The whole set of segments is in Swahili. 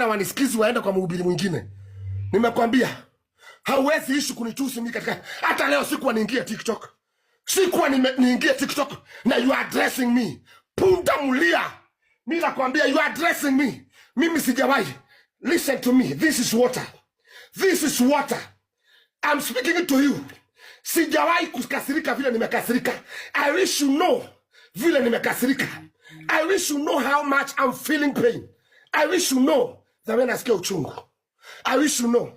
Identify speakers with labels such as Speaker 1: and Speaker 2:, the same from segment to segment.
Speaker 1: Wanisikizi waende kwa mhubiri mwingine. Nimekwambia hauwezi ishi kunitusi mimi katika hata leo sikuwa niingie TikTok. Sikuwa niingie TikTok na you are addressing me. Punda mulia. Mimi nakwambia you are addressing me. Mimi sijawahi. Listen to me. This is water. This is water. I'm speaking to you. Sijawahi kukasirika vile nimekasirika. I wish you know vile nimekasirika. I wish you know how much I'm feeling pain. I wish you know the way nasikia uchungu. I wish you know.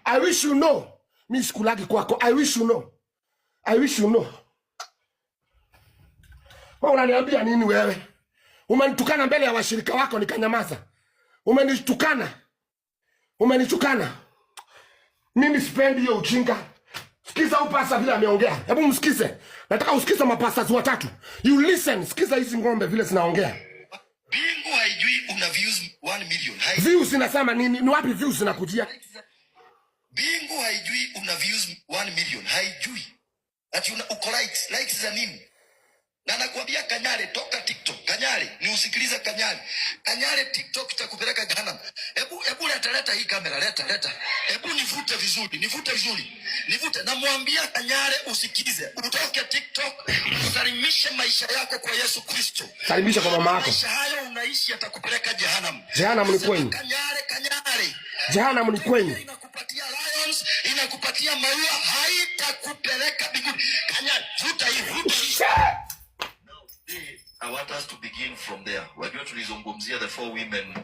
Speaker 1: I wish you know. Mi sikulagi kwako. I wish you know. I wish you know. Wewe unaniambia nini wewe? Umenitukana mbele ya washirika wako nikanyamaza. Umenitukana. Umenitukana. Mimi sipendi hiyo ujinga. Sikiza huyu pasta vile ameongea. Hebu msikize. Nataka usikize mapastors watatu. You listen. Sikiza hizi ng'ombe vile zinaongea.
Speaker 2: Bingu haijui una views 1 million. Hai.
Speaker 1: Views zinasema nini? Ni wapi views zinakujia?
Speaker 2: Bingu haijui una views 1 million. Haijui. Ati una uko likes, likes za nini? Na nakwambia Kanyare, toka TikTok. Kanyare, ni usikilize Kanyare. Kanyare, TikTok itakupeleka jehanamu. Hebu leta leta hii kamera, leta leta. Hebu nivute vizuri, nivute vizuri. Nivute, namwambia Kanyare usikize. Utoke TikTok, usalimishe maisha yako kwa Yesu Kristo.
Speaker 1: Salimisha kwa mama yako.
Speaker 2: Maisha hayo unaishi yatakupeleka jehanamu.
Speaker 1: Jehanamu ni
Speaker 2: Sema
Speaker 1: kwenyu.
Speaker 2: Kanyare, Kanyare.
Speaker 1: Jehanamu ni kwenyu.
Speaker 2: Inakupatia lions, inakupatia maua, haitakupeleka mbinguni. Kanyare, vuta hii, vuta hii.
Speaker 1: Shit!
Speaker 2: I want us to begin from there. Wajua tulizungumzia the four women.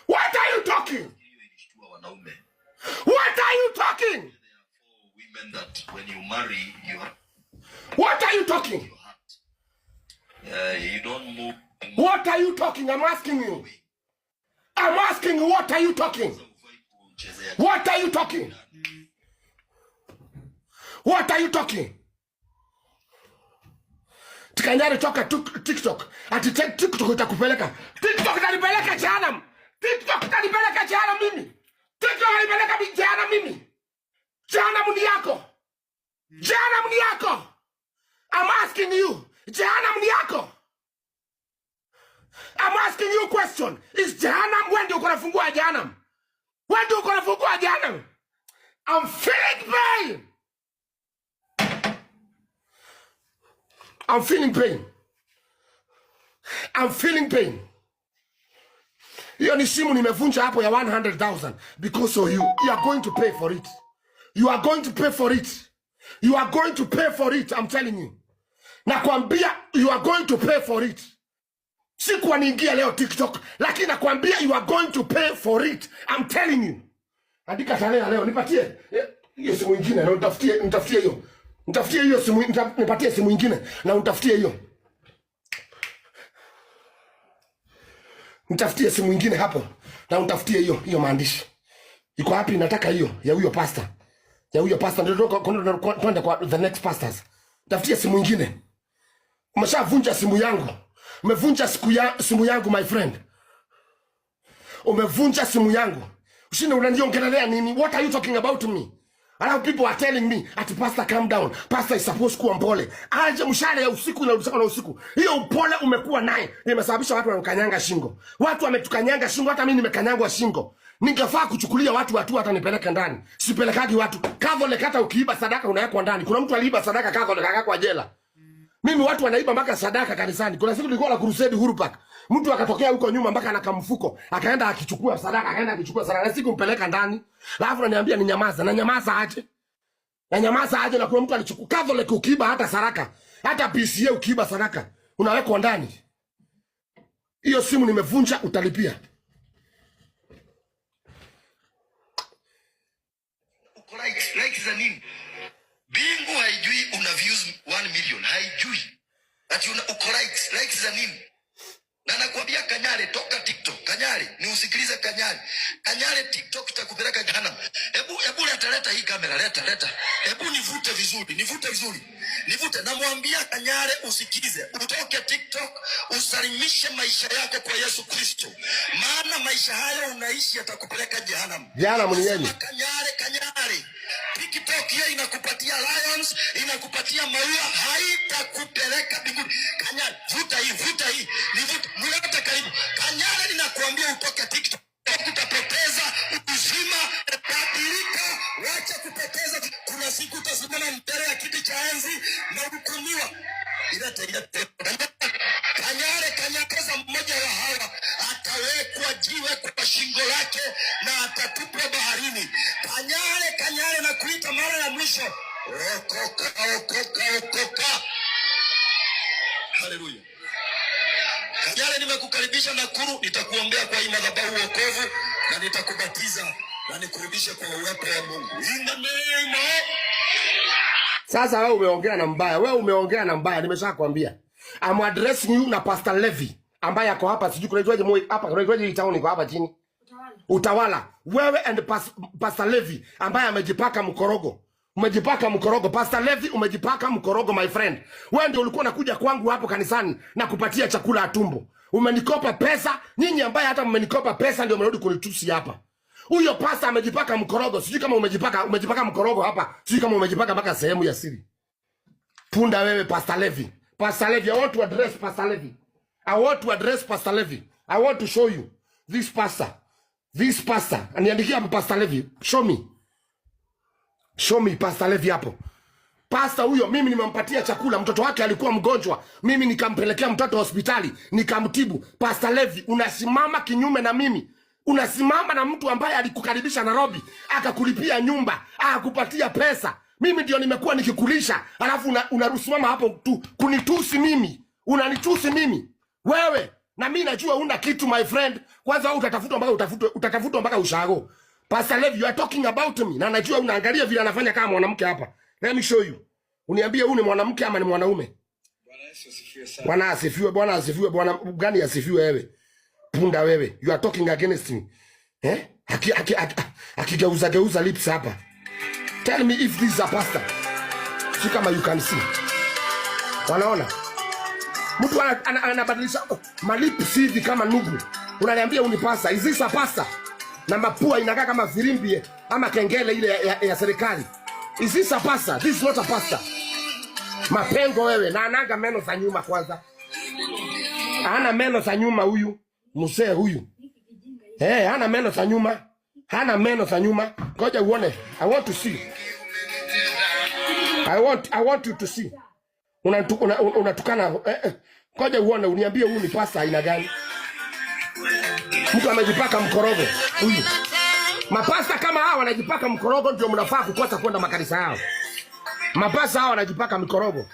Speaker 1: What are you talking?
Speaker 2: Hiyo ilishtua wanaume.
Speaker 1: What are you talking?
Speaker 2: There are four women that when you marry, you have
Speaker 1: What are you talking?
Speaker 2: Your heart. You don't move.
Speaker 1: What are you talking? I'm asking you. I'm asking you, what are you talking?
Speaker 2: Hufai kuchezea.
Speaker 1: What are you talking? What are you talking? Tikanyari toka TikTok. Ati TikTok itakupeleka. TikTok itanipeleka jehanamu. TikTok itanipeleka jehanamu mimi. TikTok itanipeleka jehanamu mimi. Jehanamu ni yako. Jehanamu ni yako. I'm asking you. Jehanamu ni yako. I'm asking you a question. Is Jehanamu wewe ndio uko nafungua jehanamu? Wewe ndio uko nafungua jehanamu? I'm feeling pain. I'm feeling pain. I'm feeling pain. Hiyo ni simu nimevunja hapo ya 100,000 because of you. You are going to pay for it. You are going to pay for it. You are going to pay for it. I'm telling you. Nakwambia you are going to pay for it. Sikuwa niingia leo TikTok, lakini nakwambia you are going to pay for it. I'm telling you. Andika tarehe ya leo, nipatie hiyo simu ingine na nitafutie, nitafutie hiyo. Nitafutie hiyo simu, nipatie simu ingine na unitafutie hiyo. Nitafutie simu ingine hapo na unitafutie hiyo hiyo maandishi. Iko wapi? Nataka hiyo ya huyo pastor. Ya huyo pastor ndio twende kwa the next pastors. Tafutie simu ingine. Umeshavunja simu yangu. Umevunja simu yangu, my friend. Umevunja simu yangu. Ushinde unaniongelelea nini? What are you talking about to me? Alafu people are telling me ati pastor, calm down. Pastor is supposed kuwa mpole. Aje mshale ya usiku na usiku na usiku. Hiyo upole umekuwa naye imesababisha watu wanakanyanga shingo. Watu wametukanyanga shingo, hata mimi nimekanyangwa shingo. Ningefaa kuchukulia watu hatua hata nipeleke ndani. Sipelekagi watu. Catholic hata ukiiba sadaka unawekwa ndani. Kuna mtu aliiba sadaka Catholic akawekwa jela. Mimi watu wanaiba mpaka sadaka kanisani. Kuna siku nilikuwa na crusade Uhuru Park. Mtu akatokea huko nyuma mpaka na kamfuko, akaenda akichukua sadaka, akaenda akichukua sadaka. Na sikumpeleka ndani. Alafu ananiambia ninyamaza. Na nyamaza aje? Na nyamaza aje na kuna mtu alichukua Catholic ukiiba hata sadaka. Hata PCA ukiiba sadaka, unawekwa ndani. Hiyo simu nimevunja, utalipia.
Speaker 2: Uko likes, likes za nini? Bingu haijui una views 1 million, haijui. Ati una uko likes, likes za nini? Na nakwambia Kanyare, toka TikTok. Kanyare, ni usikilize Kanyare. Kanyare, TikTok itakupeleka jehanamu. Hebu leta leta hii kamera, leta leta. Hebu nivute vizuri, nivute vizuri. Nivute, namwambia Kanyare usikize. Utoke TikTok, usalimishe maisha yako kwa Yesu Kristo. Maana maisha hayo unaishi yatakupeleka jehanamu.
Speaker 1: Jehanamu ni yenu.
Speaker 2: Sema Kanyare, Kanyare. TikTok hiyo inakupatia lions, inakupatia maua, haitakupeleka mbinguni. Kanyare, vuta hii, vuta hii. Nivute, mlete karibu. Kanyare, ninakuambia utoke TikTok. Siku utasimama mbele ya kiti cha enzi na hukumiwa. Ilete, ilete. Kanyare kanyakeza mmoja wa hawa atawekwa jiwe kwa shingo lake na atatupwa baharini. Kanyare, Kanyare, na kuita mara ya mwisho, okoka, okoka, okoka. Haleluya. Kanyare, nimekukaribisha Nakuru, nitakuombea kwa hii madhabahu wokovu na nitakubatiza na nikurudishe kwa uwepo wa Mungu. In the name of
Speaker 1: Sasa wewe umeongea na mbaya, wewe umeongea na mbaya, nimeshakwambia. I'm addressing you na Pastor Levi ambaye ako hapa, sijui kunaitwaje moi hapa, kunaitwaje hii town iko hapa chini. Utawala. Wewe and Pastor Levi ambaye amejipaka mkorogo. Umejipaka mkorogo. Pastor Levi, umejipaka mkorogo, my friend. Wewe ndio ulikuwa unakuja kwangu hapo kanisani na kupatia chakula ya tumbo. Umenikopa pesa, nyinyi ambaye hata mmenikopa pesa ndio mmerudi kunitusi hapa. Huyo pasta amejipaka mkorogo, sijui kama umejipaka mkorogo hapa, sijui kama umejipaka mpaka sehemu ya siri. Punda wewe, Pastor Levi. Pastor Levi, I want to address Pastor Levi. I want to address Pastor Levi. I want to show you this pastor. This pastor. Niandikia hapo Pastor Levi. Show me. Show me Pastor Levi hapo. Pasta huyo mimi nimempatia chakula, mtoto wake alikuwa mgonjwa, mimi nikampelekea mtoto hospitali, nikamtibu. Pastor Levi, unasimama kinyume na mimi. Unasimama na mtu ambaye alikukaribisha Nairobi, akakulipia nyumba, akakupatia pesa. Mimi ndio nimekuwa nikikulisha, alafu unasimama hapo tu kunitusi mimi. Unanitusi mimi. Wewe na mimi najua una kitu, my friend. Kwanza wewe utatafutwa mpaka utafutwe, utatafutwa mpaka ushago. Pastor Levi, you are talking about me. Na najua unaangalia vile anafanya kama mwanamke hapa. Let me show you. Uniambie huyu ni mwanamke ama ni mwanaume?
Speaker 3: Bwana Yesu asifiwe sana.
Speaker 1: Bwana asifiwe, Bwana asifiwe, Bwana gani asifiwe wewe? Punda wewe. You are talking against me. Eh? Akigeuza geuza lips hapa. Tell me if this is a pastor. Si kama you can see. Wanaona? Mtu anabadilisha malips hivi kama nugu. Unaniambia uni pastor. Is this a pastor? Na mapua inakaa kama firimbi ama kengele ile ya serikali. Is this a pastor? This is not a pastor. Mapengo wewe, na ananga meno za nyuma kwanza. Hana meno za nyuma huyu. Mzee huyu. Eh, hana meno za nyuma. Hana meno za nyuma. Ngoja uone. I want to see. I want you to see. Unatukana eh. Ngoja uone, uniambie huyu ni pasta aina gani? Mtu amejipaka mkorogo huyu. Mapasta kama hawa wanajipaka mkorogo ndio mnafaa kukosa kwenda makanisa yao. Mapasta hawa wanajipaka mkorogo.